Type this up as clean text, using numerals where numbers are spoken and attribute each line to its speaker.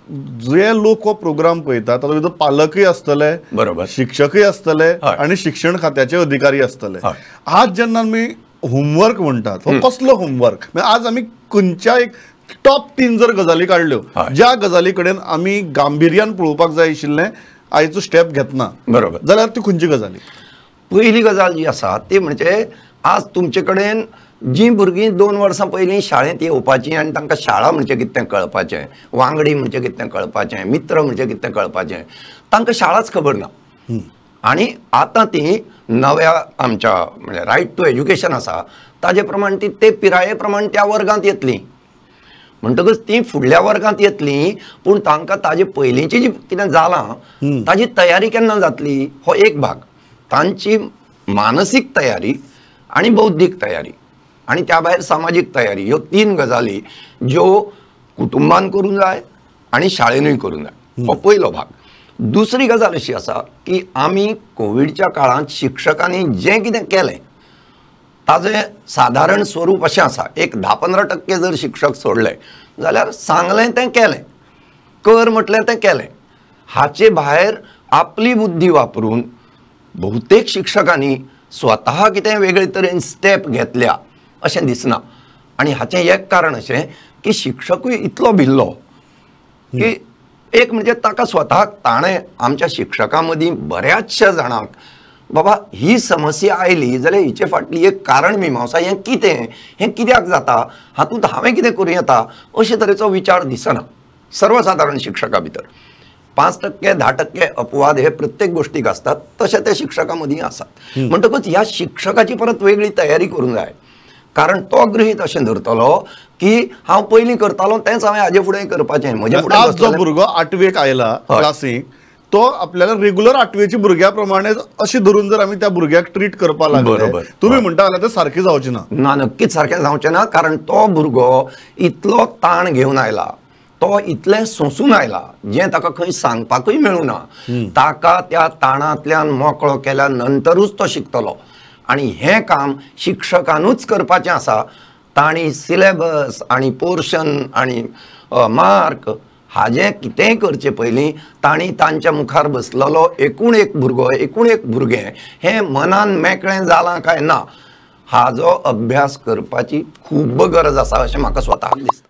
Speaker 1: जे लोक हो प्रोग्राम पळयतात तातूंत भितर पालकय आसतले,
Speaker 2: बरोबर,
Speaker 1: शिक्षकय आसतले आनी शिक्षण खात्याचे अधिकारी आसतले. आज जेन्ना आमी होमवर्क म्हणटात, हो कसलो होमवर्क? आज आमी खंयच्या एक टॉप 3 जर गजाली काडल्यो ज्या गजाली कडेन आमी गांभिर्यान पळोवपाक जाय आशिल्लें आयचो स्टेप घेतना,
Speaker 2: बरोबर,
Speaker 1: जाल्यार ती खंयची गजाली?
Speaker 2: पयली गजाल जी आसा ती म्हणजे आज तुमचे कडेन जी भुरगीं 2 वर्सां पयलीं शाळेंत येवपाचीं आनी तांकां शाळा म्हणजे कितें तें कळपाचें, वांगडी म्हणजे कितें तें कळपाचें, मित्र म्हणजे कितें तें कळपाचें, तांकां शाळाच खबर ना. आनी आतां तीं नव्या आमच्या म्हणजे रायट टू एज्युकेशन आसा ताजे प्रमाण ती ते पिराये प्रमाण त्या वर्गांत येतलीं. म्हणटकच तीं फुडल्या वर्गांत येतलीं, पूण तांकां ताजे पयलींची जी कितें जालां ताजी तयारी केन्ना जातली हो एक भाग. तांची मानसीक तयारी आनी बौद्धीक तयारी आनी त्या भायर सामाजीक तयारी, ह्यो 3 गजाली ज्यो कुटुंबान करूंक जाय आनी शाळेनूय करूंक जाय, हो पयलो भाग. दुसरी गजाल अशी आसा की आमी कोविडच्या काळांत शिक्षकांनी जें कितें केलें ताजें सादारण स्वरूप अशें आसा, एक 10-15% जर शिक्षक सोडले जाल्यार सांगलें तें केलें, कर म्हटलें तें केलें. हाचे भायर आपली बुद्धी वापरून बहुतेक शिक्षकांनी स्वतः कितें वेगळे तरेन स्टेप घेतल्या अशें दिसना. आनी हाचें एक कारण अशें की शिक्षकूय इतलो भिल्लो की एक म्हणजे ताका स्वताक ताणें आमच्या शिक्षकां मदीं बऱ्याचशा जाणांक बाबा ही समस्या आयली जाल्यार हिचे फाटली एक कारण मिमांसा, हें कितें, हें कित्याक जाता, हातूंत हांवें कितें करूं येता, अशे तरेचो विचार दिसना सर्वसादारण शिक्षकां भितर. 5% 10% अपवाद हे प्रत्येक गोष्टीक आसतात, तशें ते शिक्षकां मदीं आसात. म्हणटकच ह्या शिक्षकाची परत वेगळी तयारी करूंक जाय, कारण तो गृहीत अशें धरतलो की हांव पयलीं करतालो तेंच हांवें हाजे फुडें करपाचें. म्हजे फुडें
Speaker 1: जो भुरगो 8वेक आयला क्लासीक तो आपल्याला रेग्युलर 8वेची भुरग्या प्रमाणे अशी धरून जर आमी त्या भुरग्याक ट्रीट करपाक लागले, तुमी म्हणटा जाल्यार ते सारकें जावचें ना.
Speaker 2: ना, नक्कीच सारकें जावचें ना, कारण तो भुरगो इतलो ताण घेवन आयला, तो इतलें सोंसून आयला जें ताका खंय सांगपाकूय मेळूं ना. ताका त्या ताणांतल्यान मोकळो केल्या नंतरूच तो शिकतलो आनी हें काम शिक्षकानूच करपाचें आसा. तांणी सिलेबस आनी पोर्शन आनी मार्क हाजें कितेंय करचे पयलीं तांणी तांच्या मुखार बसलेलो एकूण एक भुरगो, एकूण एक भुरगें हें मनान मेकळें जालां काय ना हाजो अभ्यास करपाची खूब गरज आसा अशें म्हाका स्वताक दिसता.